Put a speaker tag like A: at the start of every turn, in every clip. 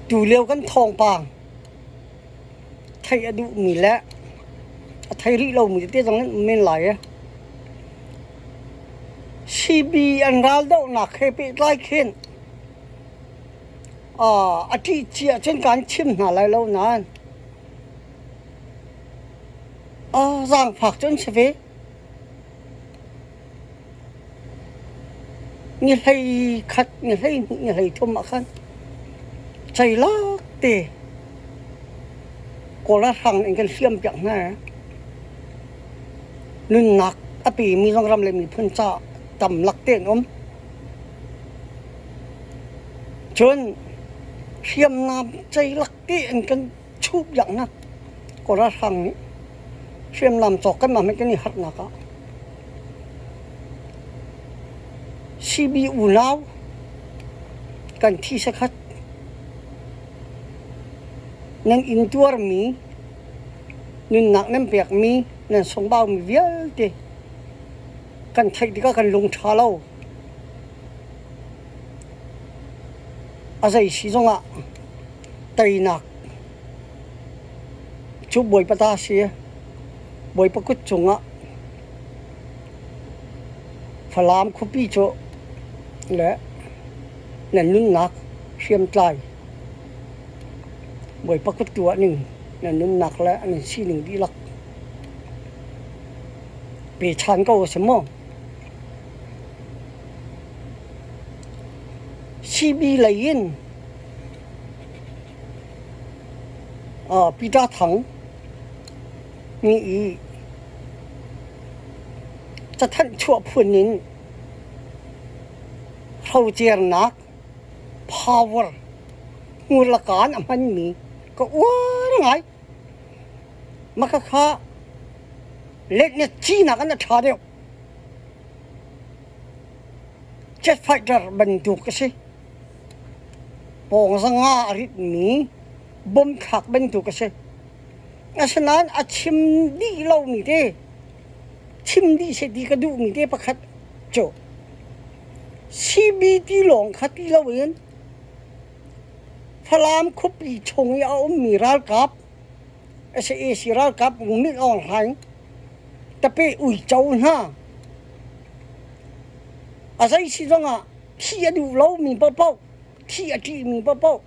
A: Tulio kan thawngpang theih a duhmi le a thei rih lomi tete zong an um men lai i CB an raldohnak he pehtlai khin a ṭih cia cun kaan chim hna lai lo nain zaangfak cu an si ve. Ni 11, ni 12, ni 13 ah khan ceilak te Kawl ralhrang in kan hliampiak hna. Nunnak a pemi zong ram le miphun ca tam lak te an um. Cun hriamnam ceilak te in kan chuhpiak hna. Kawl ralhrang nih hriamnam cawk kan mah hmanh kan i harhnak ah CB unau kan thi sakhat nan intuarmi nunnak nan pekmi nan sungbaumi vialte kan theih tikah kan lung ṭha lo. A zei si zongah teinak cu Bawipa ta a si. Bawipa kut cungah Falam khuapi cu le nan nunnak hriamtlai Bawipa kut tuah ning nan nunnak le nan sining dihlak pe ṭhan ko a si maw? CB lei in Peter Thang nih i cathanh chuah phun in hrocernak power hmurlakaan a hmanmi ka uar ngai. Mah khakha letnet cinak in a ṭha deuh. Jet fighter bantuk a si. Pawng zanga a ritmi bom thlak bantuk a si. Asinain a chim dih lomi te, chim dih seh ti ka duhmi te pakhat cu CBT lawng kha ti loin Falam khuapi chung i a ummi ralkap sac ralkap Min Aung Hlaing tape uico hna a zei si zongah thi a duh lomi paohpaoh thi a ṭihmi paohpaoh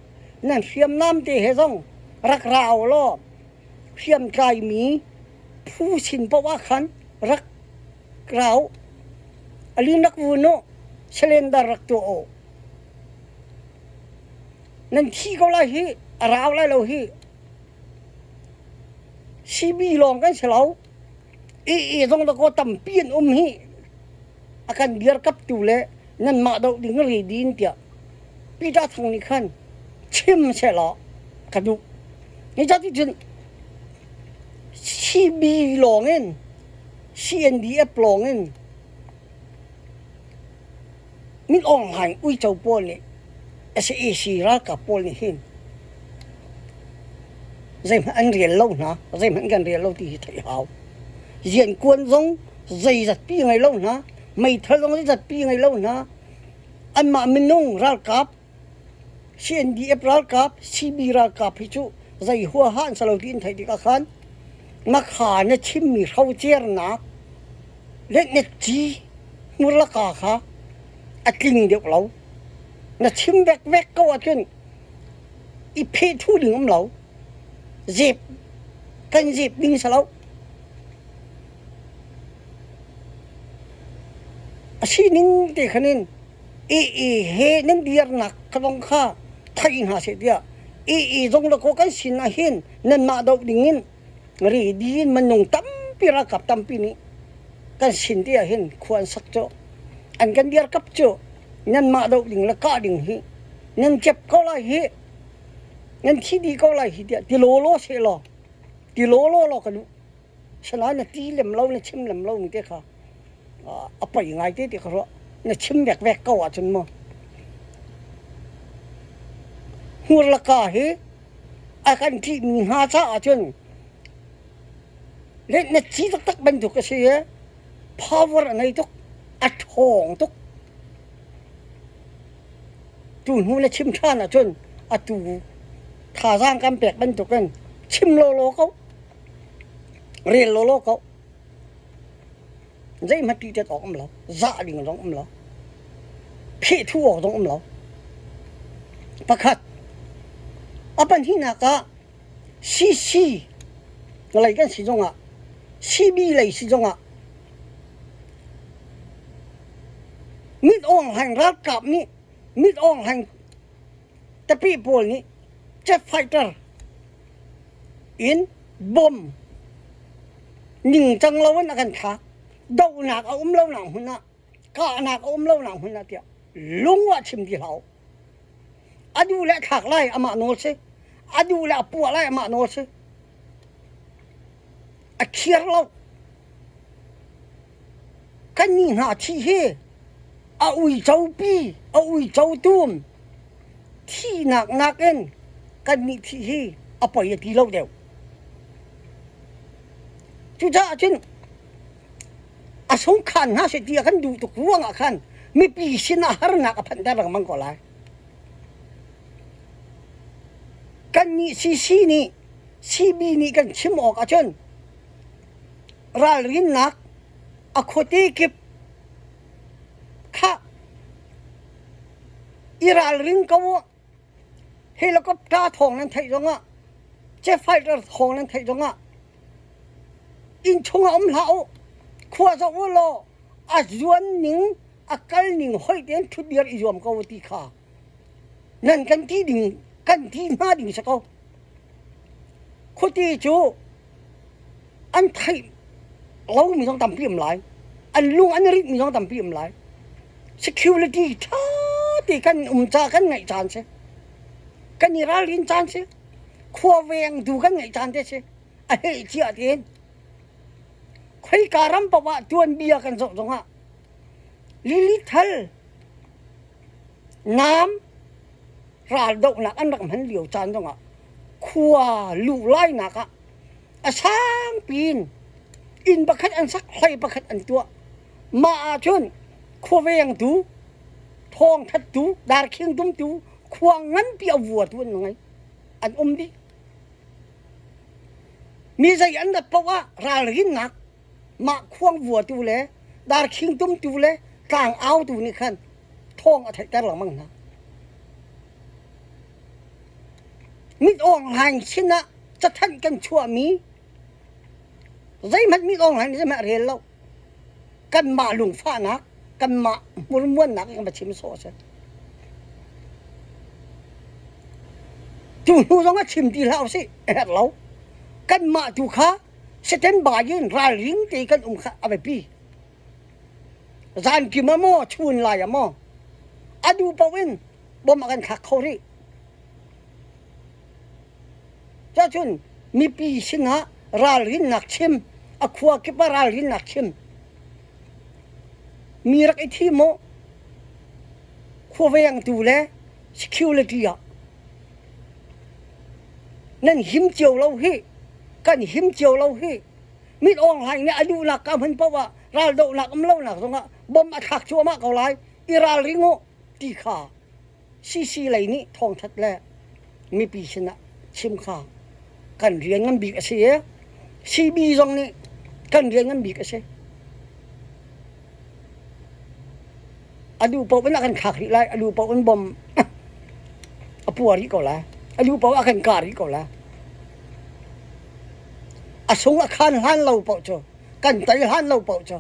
A: nan hriamnam te he zong rak ra u law hriamtlaimi phu sin paoh ah khan rak ra u. A lin rak vun u, cylinder rak tuah u. Nan thi ko lai hi, a rau lai lo hi. CB lawng kan si lo. AA zong dakaw tampi an um hi. A kan dirkaptu le nanmah doh ding ready in tiah Peter Thang nih khan chim sehlaw ka duh. Nicati cun CB lawng in CNDF lawng in Min Aung Hlaing uico pawl nih sac ralkap pawl nih hin zeihmanh an rel lo hna, zeihmanh kan rel lo ti hi theih hau. Riankuan zong zeizat pi ngei lo hna, meithal zong zeizat pi ngei lo hna, anmah minung ralkap CNDF ralkap, CB ralkap hi cu zei huaha an si lo ti in theih tikah khan ngakha na chimmi hrocernak le na ci hmurlaka kha a tling deuh lo. Na chim vekvek ko ahcun i phehthu ding um lo. Zep kan zep ding si lo. A sining te khan in AA he nan dirnak ka zong kha thei hna seh tiah AA zong le ko kan sin ah hin nanmah doh ding in ready in minung tampi ralkap tampi nih kan sin ti ah hin khua an sak cu an kan dirkap cu nanmah doh ding le kah ding hi nan cep ko lai hi nan thi dih ko lai hi tiah ti lawlaw seh law ti lawlaw law ka duh Sinain na ti lem lo na chim lem lomi te kha a poi ngai te ti ka ruah. Na chim vekvek ko ahcun maw hmur le ka hi a kan ṭihmi hna caah cun le na ci taktak bantuk a si i power a ngei tuk, a ṭhawng tuk. Tu hnu na chim ṭhan ahcun atu. Thazaang kan pek bantukin chim lawlaw ko, rel lawlaw ko. Zeihmanh ṭihṭet awk um lo, zah ding zong um lo, phehthu awk zong um lo. Pakhat, a pahnihnak ah CC lei kan si zongah, CB lei si zongah mit awng hlaing ralkap nih mit awng hlaing tapih pawl nih jet fighter in bom ningcang lo in a kan thlak. Dohnak a um lonak hmun ah, kahnak a um lonak hmun ah tiah lung ah chim ti hlah u. A duh le a thlak lai amah nawl si. A duh le a puah lai amah nawl si. A khiar lo. Kannih hna thih hi a uico pi, a uico tum thihnak nakin kannih thih hi a poi a ti lo deuh. Cucaah cun a sungkhan hna seh ti a kan duh tuk ruangah khan mipi sinah harnak a phanhter lengmang ko lai. Kannih CC nih CB nih kan chim awk ahcun ralrinnak a khuate kip kha i ralring ko u. Helicopter thawng nan theih zongah jet fighter thawng nan theih zongah inn chungah um hlah u. Khua zoh u law a zuan ning a kal ning hoih tein ṭhutdir i zuam ko u ti kha nan kan ti ding kan ti hna ding si ko. Khuati cu an theih lomi zong tampi um lai. An lung an ritmi zong tampi um lai. Security ṭha te kan um ca kan ngaih caan si. Kan i ralrin caan si. Khua vengtu kan ngaih caan te si. A heh cia tein. Khoika ram paoh ah tuanbia kan zoh zongah lili thal nam raldohnak an rak hman lio caan zongah khua luh lainak ah a sangpi in inn pakhat an sak, hlei pakhat an tuah. Mah ahcun khuavengtu, thawngthattu, darkhing tumtu, khua nganpi a vuatu an ngei. An um dih. Mi zei an rat paoh ah ralrinnak mah khuang vuatu le darkhing tumtu le tlang autu nih khan thawng a theihter lengmang hna. Mit awng hlaing sinah cathanh kan chuahmi zeihmanh mit awng hlaing zeihmanh a rel lo. Kanmah lungfahnak, kanmah hmurmuannak in kan va chim sawh a si. Tu hnu zong ah chim ti hlah usih, a herh lo. Kanmah tu kha standby in ralring te kan um kha a biapi. Zan kim ah maw, chun lai ah maw, a duh paoh in bom a kan thlak kho rih. Cacun mipi sinah ralrinnak chim, a khua kip ah ralrinnak chim. Mi rak i thim u. Khuavengtu le security ah nan him cio lo hi, kan him cio lo hi. Mit Aung Hlaing nih a duhnak ka hmun paoh ah raldohnak um lonak zongah bom a thlak cuahmah ko lai. I ralring u ti kha CC lei nih thawngthat le mipi sinah chim kha kan rian ngan bik a si i CB zong nih kan rian ngan bik a si. A duh paoh in a kan thlak rih lai, a duh paoh in bom a pua rih ko lai, a duh paoh a kan kah rih ko lai. A sung a khan hlan lo paoh cu, kan tei hlan lo paoh cu,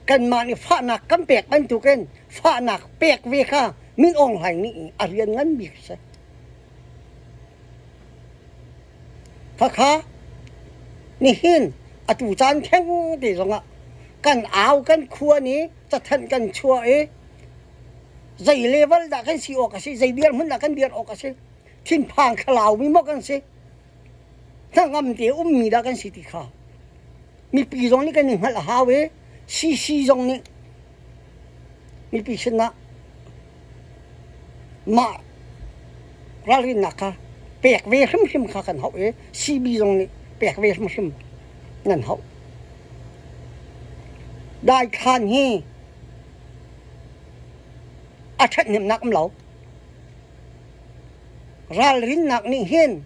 A: kanmah nih fahnak kan pek bantukin fahnak pek ve kha Min Aung Hlaing nih a rian ngan bik a si. Khakha nihin atu caan theng te zongah kan au kan khua nih cathanh kan chuah i zei level dah kan si awk a si, zei dirhmun dah kan dir awk a si, thinphang thlalau mi maw kan si, hnangam te ummi dah kan si ti kha mipi zong nih kan i hngalh a hau i CC zong nih mipi sinah mah ralrinnak kha pek ve hrimhrim kha kan hauh i CB zong nih pek ve hrimhrim nan hauh. Daithlan hi a ṭhathnemnak um lo. Ralrinnak nih hin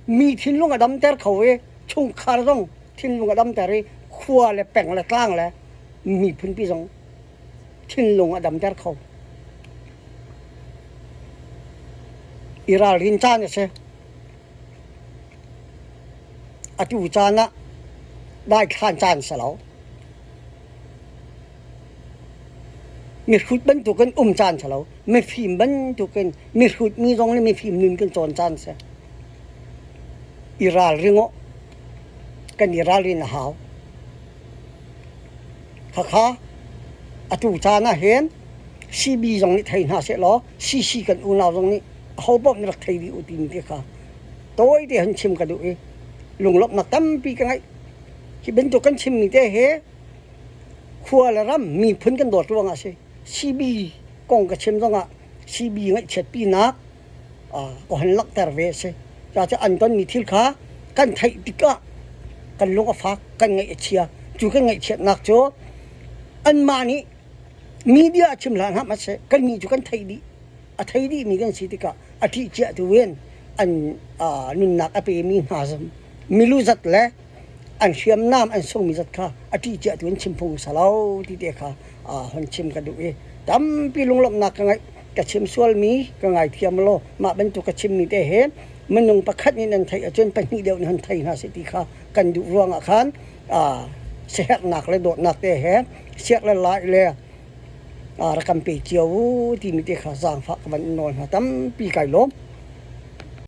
A: mi thinlung a damter kho i chungkhar zong thinlung a damter i khua le peng le tlang le miphunpi zong thinlung a damter kho. I ralrin caan a si. Atu caan ah daithlan caan si lo. Mihrut bantukin um caan si lo. Mifim bantukin mihrut mi zong nih mifim nun kan cawn caan si. I ralring awh. Kan i ralrin a hau. Khakha atu caan ah hin CB zong nih thei hna sehlaw CC kan unau zong nih ahopaoh nih rak thei dih u timi te kha tawite han chim ka duh i lunglawmhnak tampi ka ngeih. Hi bantuk kan chimmi te hi khua le ram miphun kan dawt ruangah a si. CB kong ka chim zongah CB ngaihchiatpinak ka hon langhter ve a si. Cucaah an tonmi thil kha kan theih tikah kan lung a fak, kan ngaih a chia. Cu kan ngaihchiatnak cu anmah nih media a chim hlan hmanh seh kannih cu kan theih dih. A thei dihmi kan si tikah a ṭih cia tu in an nunnak a pemi hna milu zat le an hriamnam an sungmi zat kha a ṭih cia tu in chim phung sa lo ti te kha hon chim ka duh i tampi lunglawmhnak ka ngeih. Ka chim sualmi ka ngaithiam law mah bantuk ka chimmi te he minung pakhat nih nan theih ahcun pahnih deuh nih hon thei hna seh ti kha kan duh ruangah khan siaherhnak le dawtnak te he siak le lai le rak kan pe cio u timi te kha zaangfah ka van in nawl hna. Tampi kai lawm.